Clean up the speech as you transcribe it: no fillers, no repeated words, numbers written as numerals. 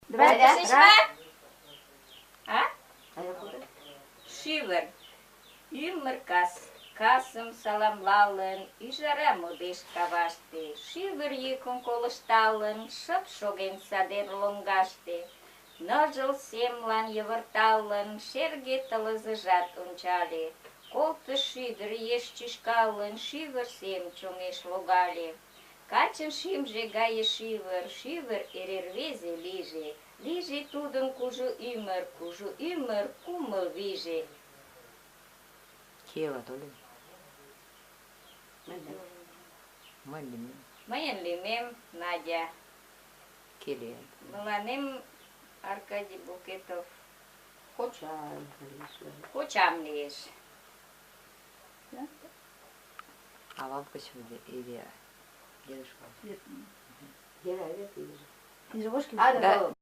Давай, Раз. раз. А? Шӱвыр. Ӱмыр кас. Касым саламлалын, Ӱжара модеш каваште. Шӱвыр йӱкым колышталын, Шып шоген садер лоҥгаште. Ныжыл семлан йывырталын, Шерге тылзыжат ончале. Колтыш шӱдыр еш шӱшкалын, Шӱвыр сем чонеш логале. Качын шӱмжӧ гае шӱвыр, Шӱвыр эре рвезе лийже. Лийже тудын кужу ӱмыр, Кужу ӱмыр, кумыл вийже. Киева толын. Мый лӱмем. Мыйын лӱмем Надя. Келе. Мыланем Аркадий Букетов Кочам. кочам лиеш. А бабка или дедушка? А, Да.